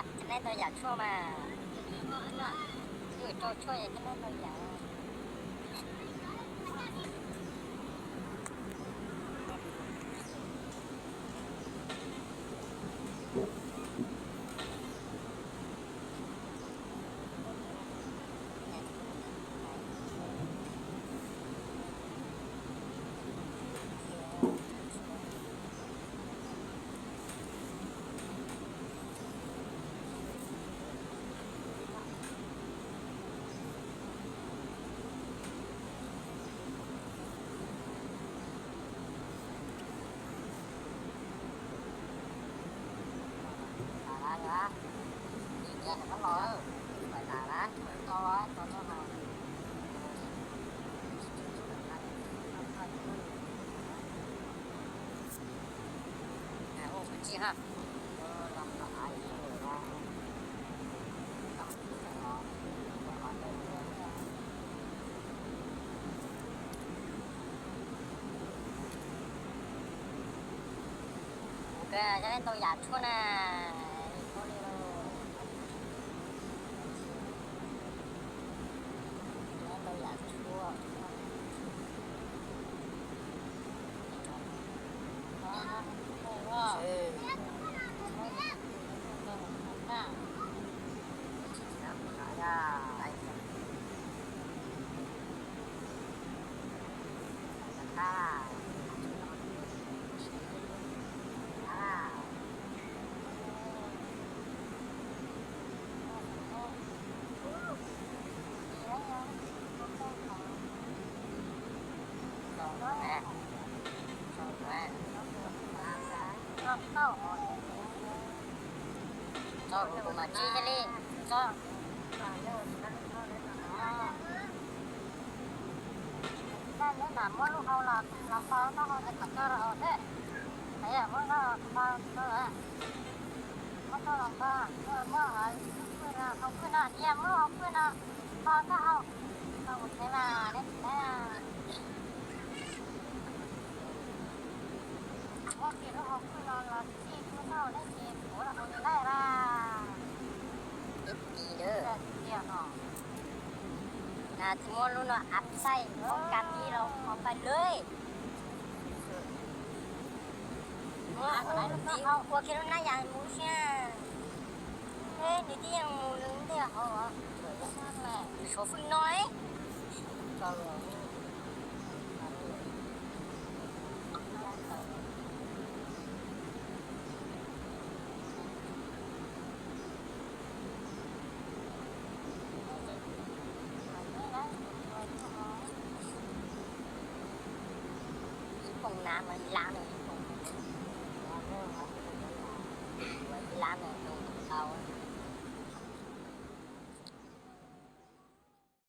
Cov neeg tau yam tshuaj mas, yuav rau tshuaj yog cov neeg tau yam. Kuv kawg cov neeg tau yam tshuaj na. Tau yam tshuaj. Tso kuv mas tsis li, tso. Neb mam muab lub hau los los faus taub hau ntawd kom tso rau hauv thiab. Muab faus, muab faus, muab hauv pwj no, cia muab hauv pwj no faus taub hau. Tau ua tsev mas neb tsis laib. Muab kiag lub hau pwj no los txij kuv tau neb ces kuv los ua tsis laib mas. Ib tis lawm. Tiag no. Nas tsis muab lub no ap xaij poob kas ib los hauv pais lawm. Ua kiag lub nab yas mus xwb. Nws twb yeej mus nws ntej hauv. Nws suav fwj no. Ib poom nas mas lab nws, ib poom, ua ib lab nws nug tau.